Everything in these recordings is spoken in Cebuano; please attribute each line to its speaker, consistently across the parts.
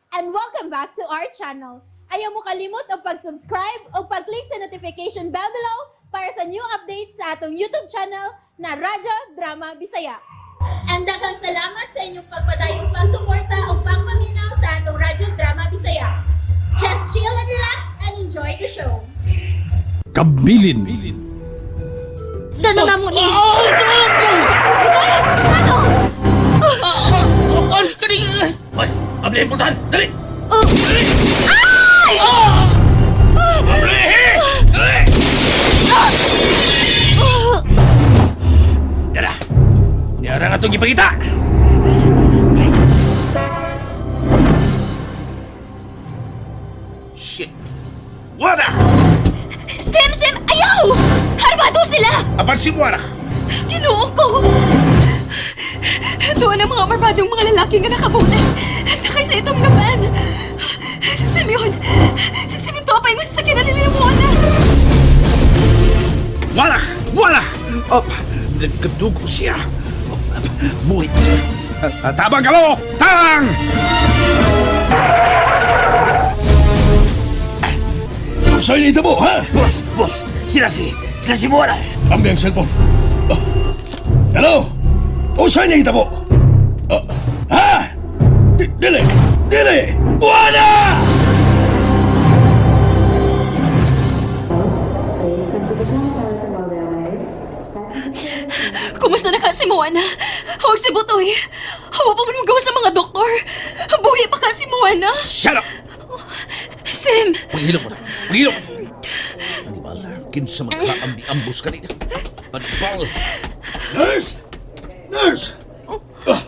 Speaker 1: And welcome back to our channel. Ayaw mo kalimot og pag-subscribe o pag-click sa notification bell below para sa new updates sa atong YouTube channel na Radyo Drama Bisaya. And daghang salamat sa inyong pagpadayong pagsuporta o pagpaminaw sa atong Radyo Drama Bisaya. Just chill and relax and enjoy the show.
Speaker 2: Kabilin.
Speaker 3: Dano na mo ni. Butoy! Ano?
Speaker 4: Ano ka rin? Hoy, abli putahan! Dali! Dali! Abli! Dali! Yara! Yara nga itong ipakita! Shit! Wala!
Speaker 3: Sim, Sim! Ayaw! Armado sila!
Speaker 4: Apan si Wala!
Speaker 3: Ginoo ko! Doon ang mga armadong mga lalaki nga nakabote. Sakay sa itong gaban. Si Simeon! Si Simeon to pa yung sasakyan na nila Moana!
Speaker 4: Wala! Wala! Oh, nagkadugo siya. Oh, buhit siya. Tabang ka mo! Tabang!
Speaker 2: Sa'yo nito mo, ha?
Speaker 4: Boss! Boss! Sila si Moana!
Speaker 2: Ambi ang cellphone. Oh. Hello? O sa'yo nito mo? Oh. Ha? Dili! Dili! Wala!
Speaker 3: Kumusta na ka si Moana? Huwag si Butoy. Hawa pa mo gawa sa mga doktor. Buhi pa ka si Moana.
Speaker 4: Shut up!
Speaker 3: Sim!
Speaker 4: Paghilom mo na! Paghilom! Animal, kinsa man ka ambi-ambos ka nito. Animal!
Speaker 2: Nurse! Nurse! Ah.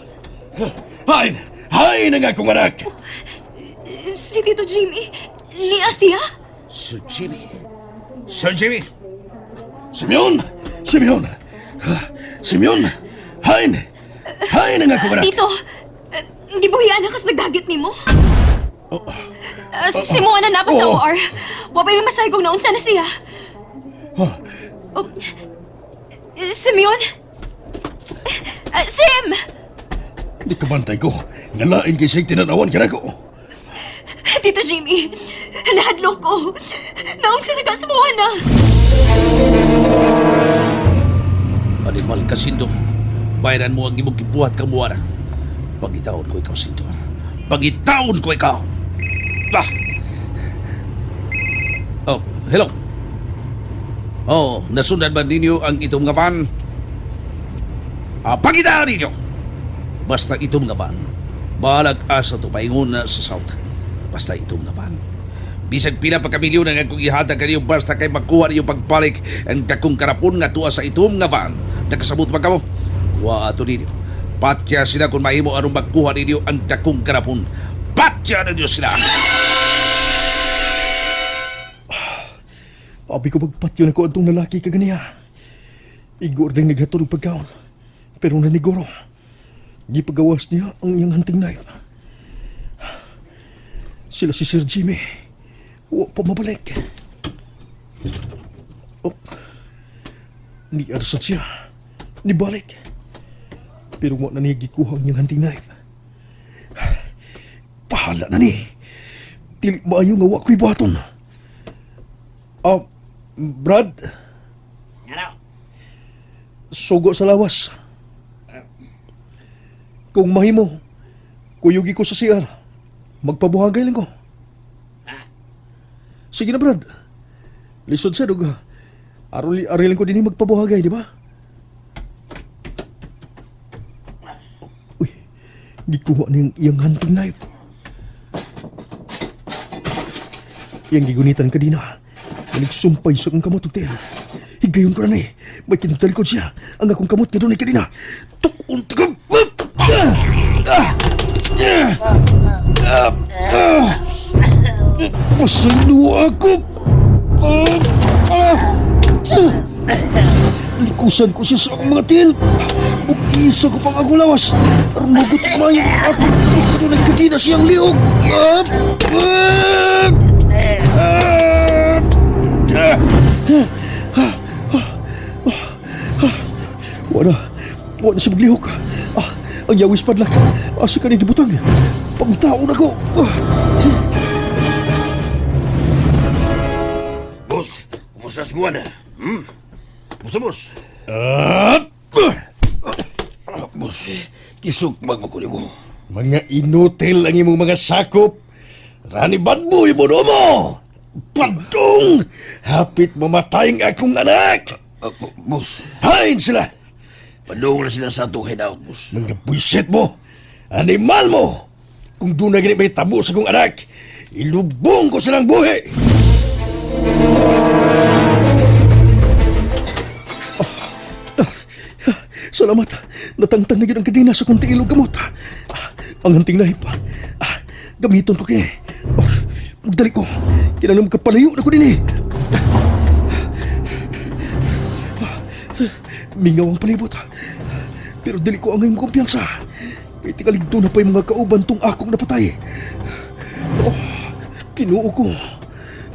Speaker 2: Hain! Hain ang akong anak!
Speaker 3: Si Tito Jimmy. Ni Asia?
Speaker 4: Sir Jimmy! Sir Jimmy!
Speaker 2: Simeon! Simeon! Ah, Simeon! Hain! Hain ang akong anak!
Speaker 3: Tito, gibuhian na kas nagdagit nimo. Si Moana na pa sa
Speaker 2: Oo.
Speaker 3: OR. Wa pa may masahe kung naunsa na siya. Oh, Simeon? Sim!
Speaker 2: Di ka bantay ko. Ngalain kay siyang tinanawan ka na ko.
Speaker 3: Tito Jimmy, nahadlok ko. Naunsa na ka si Moana.
Speaker 4: Animal ka, Sindo. Bayaran mo ang imong gibuhat kang Moana. Pagitaon ko ikaw, Sindo. Pagitaon ko ikaw! Ah! Oh, hello. Oh, nasundan ba ninyo ang itong nga van? Ah, pagitaan ninyo! Basta itong nga van. Balag asa to paingon na sa south. Basta itong nga van. Bisag pila pa ka milyon ang akong ihatag kaniyo basta kay makuha niyo pagbalik ang dakong karapon nga tuwa sa itom nga van. Nakasabot ba kamo? Kuha ato ninyo. Patya sila kung mahimo aron makuha ninyo ang dakong karapon. Patya ninyo sila!
Speaker 2: Abi ko magpatyo na ko atong lalaki kaganiya. Igor din naghatod og pagkaon. Pero naniguro. Gipagawas niya ang iyang hunting knife. Sila si Sir Jimmy. Wa pa mabalik. Oh. Ni arsat siya. Nibalik. Pero wa na niya gikuha ang iyang hunting knife. Pahala na ni. Dili maayo nga wa ko'y buhaton. Ah, Brad. Sugo sa lawas. Kung mahimo, kuyugi ko sa CR. Magpabuhagay lang ko. Sige na, Brad. Lisod sa dug. Arul arilan ko din magpabuhagay, di ba? Uy, gikuha niyang iyang hunting knife. Iyang gigunitan ka din na. Naligsumpay sa akong kamot og tiil. Higayon ko na ni. May kinagtalikod siya. Ang akong kamot kadunay ka din na. Tukon ka! Pasalo ako! Likusan ko siya sa akong mga tiil. Ug isa ko pang akong lawas. Aron magutok maayo akong kamot kadunay ka din na siyang liog. Wala. Wala siya maglihok. Ah, ang yawis padlak. Asa ka ni gibutang? Pangtaon ako.
Speaker 5: Boss, kumusta sa buwan? Hmm? Kumusta, boss?
Speaker 2: Ah!
Speaker 5: Boss, kisug magmakuli mo.
Speaker 2: Mga inutil ang imong mga sakop. Rani badboy mo mo. Padong! Hapit mamatay ang akong anak.
Speaker 5: Boss,
Speaker 2: Hain sila!
Speaker 5: padung na sila sa atong hideout, boss.
Speaker 2: Mga buisit mo! Animal mo! Kung doon na ganit may tabo sa kong anak, ilubong ko silang buhi! Salamat. Natangtang na gyud ang kadena sa kong tiilog gamot. Ang hanting na pa. Gamiton ko kini. Oh, magdali ko. Kinahanglan magkapalayo na ko dinhi. Mingaw ang palibot. Pero dili ko angay kumpiyansa. Kay tingalig na pa'y mga kauban tong akong napatay. Oh, Kinoo ko.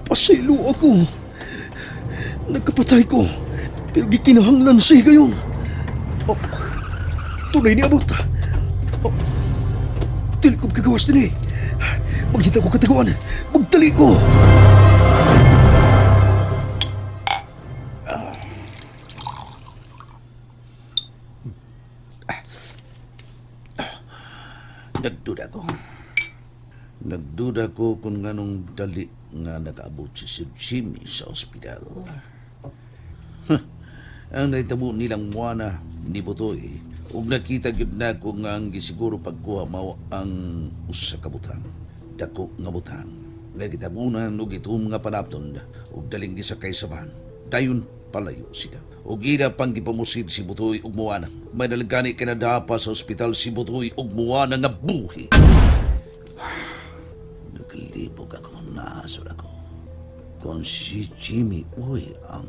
Speaker 2: Pasaylo ako. Nagkapatay ko. Pero gikinahanglan siya gayon. Oh, tunay ni abot. Oh, dili ko kagawas din eh. Maghita ko kataguan. Magdali ko.
Speaker 4: Nagduda ko. Nagduda ko kung nganong dali nga nakaabot si Sir Jimmy sa ospital. Huh. Ang nahitabo nilang muana ni Butoy, ug nakita gyud na ko nga ang gisiguro pagkuha mao ang usa ka butang. Dako nga butang. Nga gitabunan og itom nga panapton ug daling gisakay sa van. Dayon palayo sila. Ug ila pang gipamusid si Butoy ug Moana. May nalagani kinadapa sa ospital si Butoy ug Moana nga buhi. Naglibog ako, naasol ako. Kung si Jimmy Uy ang...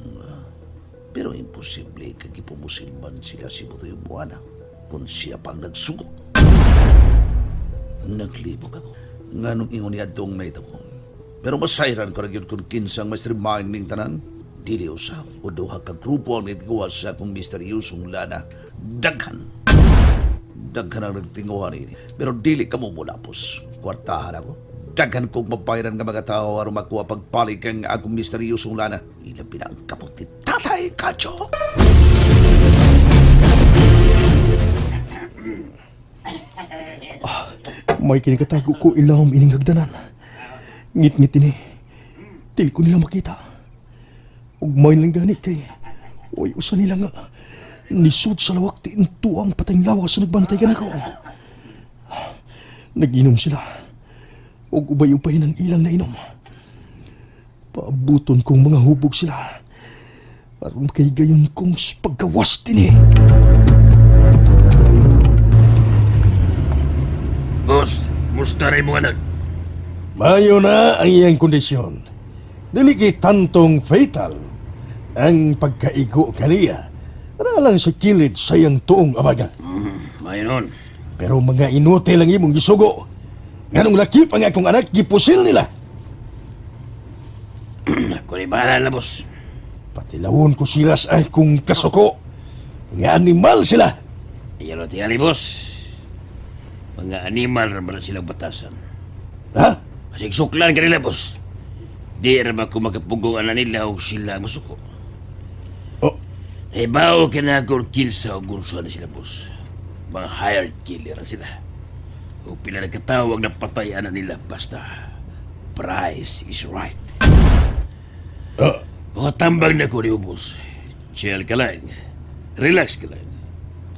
Speaker 4: pero imposible kagipumusil man sila si Butoy ug Moana kung siya pang nagsugo. Naglibog ako. Nganong ingon niya dong na ito ko. Pero masayran ko na yun kung kinsang mastermind ning tanan. Dili usa o duha ka grupo ang nitiguha sa akong misteryosong lana. Daghan. Daghan ang nagtinguha nini. Pero dili ka mo mulapos. Kwartahan ako. Daghan kong mabayaran nga mga tao aron makuha pagpalig ang akong misteryosong lana. Ilabi na ang kapot ni Tatay Kacho.
Speaker 2: May kinikatago ko ilawom ining hagdanan. Ngit-ngit ini. Dili ko nila makita. Ug may lang gani kay Uy, usa nila nga. Nisud sa lawak ti ang patay lawas sa nagbantay kanako. Naginom sila. Ug ubay-ubay ng ilang nainom. Paabuton kong mga hubog sila. Aron kay gayon kong paggawas din eh.
Speaker 5: Boss, musta na imong anak?
Speaker 2: Mayo na ang iyang kondisyon. Dili kay tantong fatal ang pagkaigo kaniya. Ara lang sa kilid sa iyang tuong abaga.
Speaker 5: Mayo nun.
Speaker 2: Pero mga inutil ang imong gisugo. Nganong lakip ang akong anak gipusil nila.
Speaker 5: Ako ni bahala na, boss.
Speaker 2: Patilawon ko sila sa akong kasuko. Nga animal sila.
Speaker 5: Iyan o tingali, boss. Mga animal ra ba na silang batasan?
Speaker 2: Ha?
Speaker 5: Masig suklan kanila, boss. Di ra ba kung makapugong ana nila o sila ang masuko?
Speaker 2: Oh,
Speaker 5: Hibaw ka na kung kinsa o gunsa na sila, boss. Mga hired killer na sila. O pila nagkatawag na patay ana nila basta price is right.
Speaker 2: ah,
Speaker 5: Mga tambang na ko niyo, boss. Chill ka lang. Relax ka lang.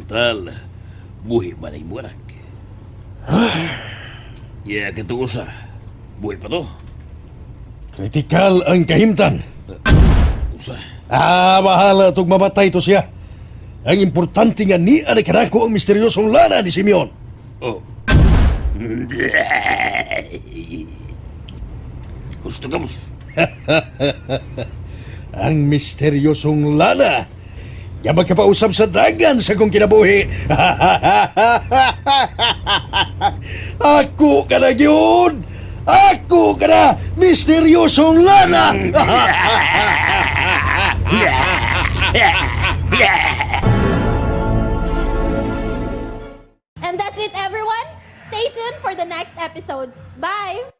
Speaker 5: Total, buhi man ang imong anak. Yeah, katong usa. Buhi pa to.
Speaker 2: kritikal ang kahimtan.
Speaker 5: Usa.
Speaker 2: Ah, bahala tug mamatay to siya. Ang importante nga ni na kanako ang misteryosong lana ni Simeon.
Speaker 5: Oh. Gusto ka, boss?
Speaker 2: Ang misteryosong lana. Nga magkapausap sa dagan sa kong kinabuhi. Ako ka na yun! Ako ka na! Misteryosong lana!
Speaker 1: And that's it, everyone. Stay tuned for for the next episodes. Bye!